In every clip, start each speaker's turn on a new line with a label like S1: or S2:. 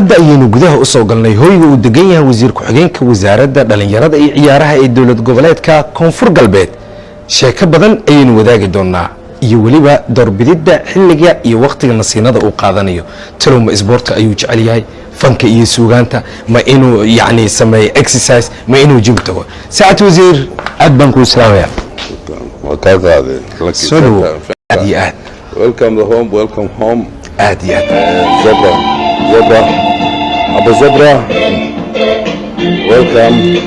S1: Hadda ayaynu gudaha usoo galnay hoyga uu degan yahay wasiir ku-xigeenka Wasaaradda Dhallinyarada iyo Ciyaaraha ee Dowlad Goboleedka Koonfur Galbeed. Sheeko badan ayaynu wadaagi doonaa iyo weliba doorbididda xilliga iyo wakhtiga nasiinada uu qaadanayo. Talow ma isboortka ayuu jecel yahay, fanka iyo suugaanta, ma inuu yacni sameeyo exercise, ma inuu gym tago? Saacad wasiir, aad baan kuu salaamaya.
S2: Waa kaa qaaday.
S1: Soo dhawo, aad iyo aad.
S2: Welcome the home, welcome home.
S1: Aad iyo aad.
S2: Zebra, Zebra, Aba Zebra, welcome.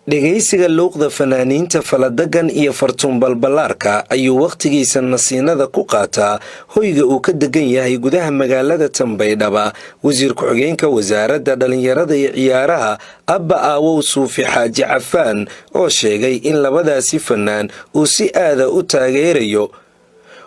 S1: Dhegaysiga luuqda fanaaniinta Faladagan iyo Fartuun Balballaarka ayuu wakhtigiisa nasiinada ku qaataa hoyga uu ka degan yahay gudaha magaalada Tanbaydhaba wasiir ku-xigeenka Wasaaradda Dhallinyarada iyo Ciyaaraha, Abba Aawow Suufi Xaaji Cafaan, oo sheegay in labadaasi fanaan uu si aada u taageerayo.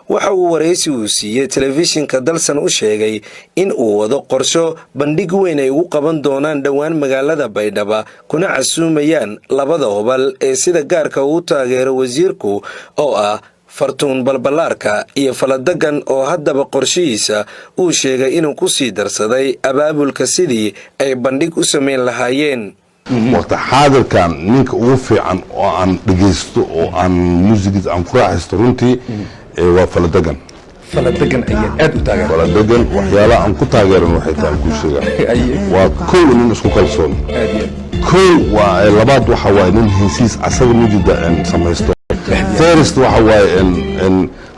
S1: Waxa uu waraysi uu siiyey telefishinka Dalsan u sheegay in uu wado qorsho bandhig weyn ay ugu qaban doonaan dhowaan magaalada Baydhaba, kuna casuumayaan labada hobal ee sida gaarka uu taageero wasiirku, oo ah Fartuun Balballaarka iyo Faladagan, oo haddaba qorshihiisa uu sheegay inuu ku sii darsaday abaabulka sidii ay bandhig u samayn lahaayeen.
S2: Waqti xaadirkan ninka ugu fiican oo aan dhegaysto oo aan muusigiis aan ku raaxaysto runtii waa Faladegan.
S1: Faladegan ayaad aad u taageer.
S2: Faladegan waxyaalaha aan ku taageeran waxay tahay aan kuu sheegaa. Waa kow, nin isku kalsoon. Kow waa labaad, waxa waaye nin hesiis asaga mujida samaysto. First waxa waaye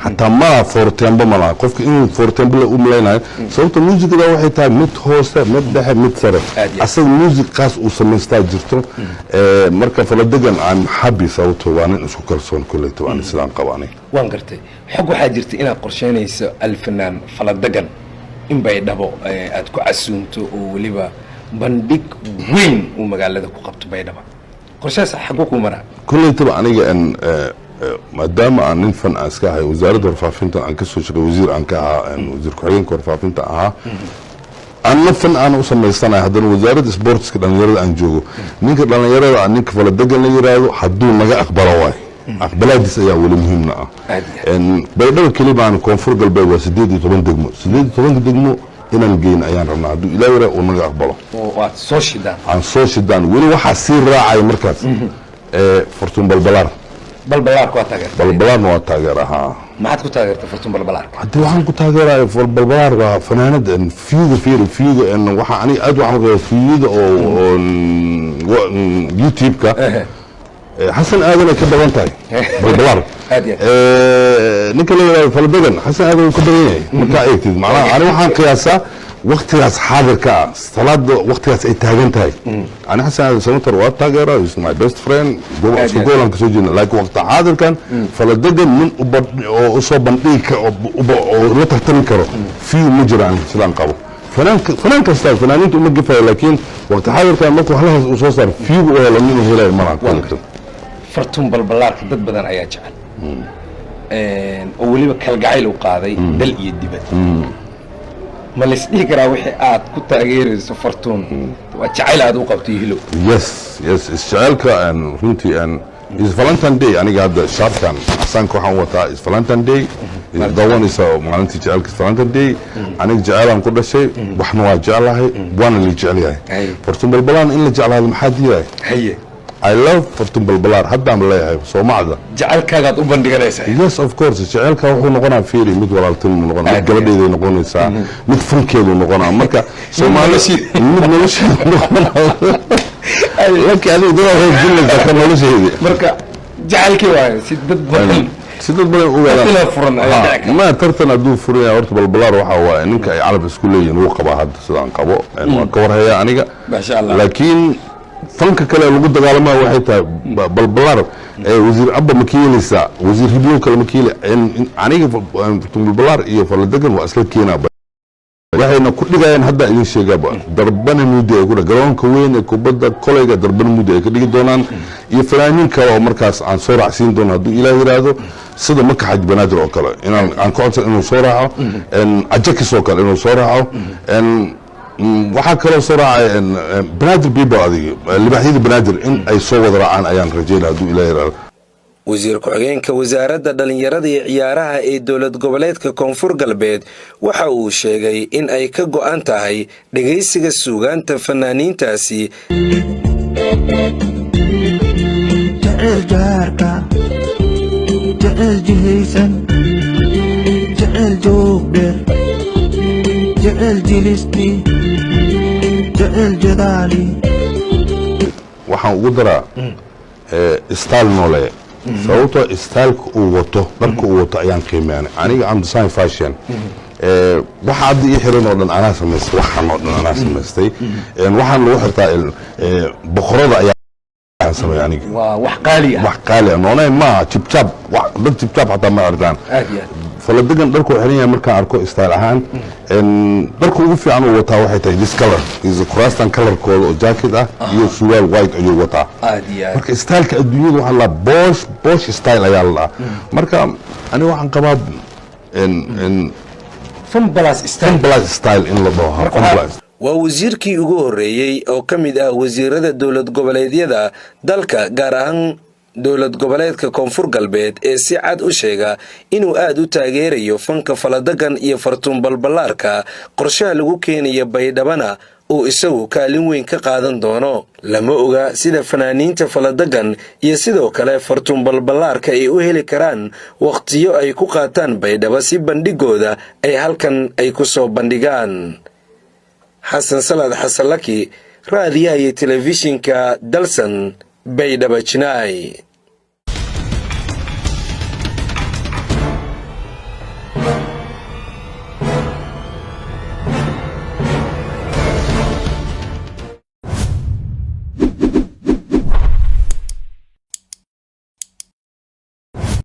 S2: xataa malaha fortembo, malaha qofka inuu fortembo la u malaynayo, sababta muusigada waxay tahay mid hoose, mid dhexe, mid sare. Asaga muusig qaas uu samaystaa jirto. Marka Faladegan I'm happy, sababto waa nin isku kalsoon kolleyto aan sidaan qabo aniga.
S1: Waan gartay. Xog waxaa jirta inaad qorsheynayso alfanaan Faladagan in Baydhabo aad ku casuunto oo weliba bandhig weyn uu magaalada ku qabto Baydhaba. Qorshahaas xaguu ku maraa?
S2: Kolleytaba aniga maadaama aan nin fan aan iska ahay, wasaaradda warfaafinta aan kasoo shaqey, wasiir aan ka ahaa, wasiir ku-xigeenka warfaafinta ahaa, anna fan aan u samaysanahay, haddana wasaaradda sportska dhalinyarada aan joogo, ninka dhalinyarada ah, ninka Faladegan la yiraahdo, hadduu naga aqbalo waay, aqbalaadiis ayaa weli muhiimna ah. Baydhaba keli baan, Koonfur Galbeed waa 18 degmo, 18-ka degmo inaan geyn ayaan rabnaa, hadduu Ilaa yara uu naga aqbalo.
S1: Oo aad soo shidaan.
S2: Aan soo shidaan. Weli waxaa sii raacaya markaas Fortuun Balbalaar.
S1: Balbalaarka waa taageerta?
S2: Balbalaarna waa taageer ahaa.
S1: Maxaad ku taageertay Fortuun Balbalaarka?
S2: Haddii waxaan ku taageeraya Balbalaar waa fanaanad view-ga, fiiri view-ga. Waxaa aniga aad waxaan ku view-da oo YouTube-ka Xasan Aadan ay ka badan tahay Balbalaar.
S1: Aad iyo.
S2: Ninka la yidhahdo Faladagan Xasan Aadan uu ka badan yahay markaa eegtid. Macnaha ani waxaan qiyaasaa waktigaas xaadirka ah, salaada waktigaas ay taagan tahay, ani Xasan Aadan Samatar waa taageera, is my best friend, isku goolaan kasoo jeedna, laakiin waqti xaadirkan Faladagan nin oo usoo bandhigi oo la tartami karo view ma jiraan sidaan qabo. Fanaan kasta fanaaniinta uma gefayo, laakiin waqti xaadirkan markuu halahaas uu soo saaro, view u helo nin uu helayo malaha koleto.
S1: Fartuun Balbalaarka dad badan ayaa jecel oo weliba kalgacayl u qaaday dal iyo dibad. Ma laysdhihi karaa wixii aad ku taageerayso Fartuun waa jacayl aad u qabto iyo hilow?
S2: Yes, isjecelka runtii is Valentine Day. Aniga hadda shaarkan casaanka waxaan wataa is Valentine Day, dawanaysa maalintii jecelka is Valentine Day. Aniga jecelaan ku dhashay, waxna waa jeclahay, waana la jecel yahay. Fartuun Balbalaan in la jeclaado maxaa diidahay? I love Fartuun Balbalaar, haddaan leeyahay soomacda.
S1: Jecelkaagaad u bandhiganaysaa.
S2: Yes, of course. Jecelka wuxuu noqonaa, fiiri, mid walaaltinimo noqonaa, mid gabadheeday noqonaysaa, mid fankeedu noqonaa. Marka Soomaali mid nolosheedu noqonaa, laakiin adiga dadaa hoosgelinaysaa ka nolosheedi.
S1: Marka jecelkii waayo si dad badan
S2: si dad badan ogaadaan.
S1: Tartan furan ayaa dhici kara.
S2: Ma tartan hadduu furan yahay, horta Balbalaar waxa waaye ninka ay calab isku leeyihiin, wuu qabaa hadda sidaan qabo, waan ka warhayaa aniga.
S1: Maasha Allah.
S2: Laakiin fanka kale lagu dagaalamaya waxay tahay Balbalaar wasiir Abba ma keenaysaa, wasiir hibyo kale ma keeni. Aniga Balbalaar iyo Faladegan waa isla keenaa, waxayna ku dhigayaan hadda idin sheegaba Darbana Mudi ay ku garoonka weyn ee kubadda koleyga Darbana Mudi ay ka dhigi doonaan, iyo fanaaniin kale oo markaas aan soo raacsiin doono hadduu Ilaah yiraahdo, sida Maka Xaj Banaadir oo kale inaan aan ka codsan inuu soo raaco, Ajakis oo kale inuu soo raaco. Waxaa kaloo soo raacay Banaadir people, adiga libaaxyada Banaadir in ay soo wada raacaan ayaan rajeynaya hadduu Ilaah yiraahdo.
S1: Wasiir ku-xigeenka Wasaaradda Dhallinyarada iyo Ciyaaraha ee Dowlad Goboleedka Koonfur Galbeed waxa uu sheegay in ay ka go'an tahay dhegaysiga suugaanta fanaaniintaasi.
S3: Jecel jaarka, jecel jihaysan, jecel joog dheer, jecel jilisti, jecel jadaali.
S2: Waxaan ugu daraa style noole, sababtoo styleka uu wato, dharka uu wato ayaan qiimeynay. Aniga am design fashion. Waxa hadda ii xiran oo dhan anaa samaystay, waxaan oo dhan anaa samaystay. Waxaan lagu xirtaa boqorada ayaa sameeyay aniga.
S4: Waa wax qaali ah.
S2: Wax qaali ah noonay maaha, jibjaab dad jibjaab xataa ma xirtaan.
S4: Aad iyo aad.
S2: Faladegan dharkuu xiran yahay markaan arko style ahaan, dharka ugu fiican uu wataa waxay tahay this color is kuraastan colorkooda oo jacket ah iyo surwaal white ayuu wataa.
S4: Aad iyo aad.
S2: Marka styleka adduunyada waxaa la bosh bosh style ayaa la dhahaa. Marka aniga waxaan qabaa
S4: Fun plus style.
S2: Fun plus style in la dhaho, fun plus.
S1: Waa wasiirkii ugu horreeyey oo ka mid ah wasiirada dowlad goboleedyada dalka, gaar ahaan Dowlad Goboleedka Koonfur Galbeed, ee si cad u sheega inuu aad u taageerayo fanka Faladagan iyo Fartuun Balballaarka, qorshaha lagu keenayo Baydhabana uu isagu kaalin weyn ka qaadan doono. Lama oga sida fanaaniinta Faladagan iyo sidoo kale Fartuun Balballaarka ay u heli karaan wakhtiyo ay ku qaataan Baydhabo si bandhigooda ay halkan ay ku soo bandhigaan. Xasan Salaad Xasanlaki, raadiyaha iyo telefishinka Dalsan, Baydhaba Jinaay.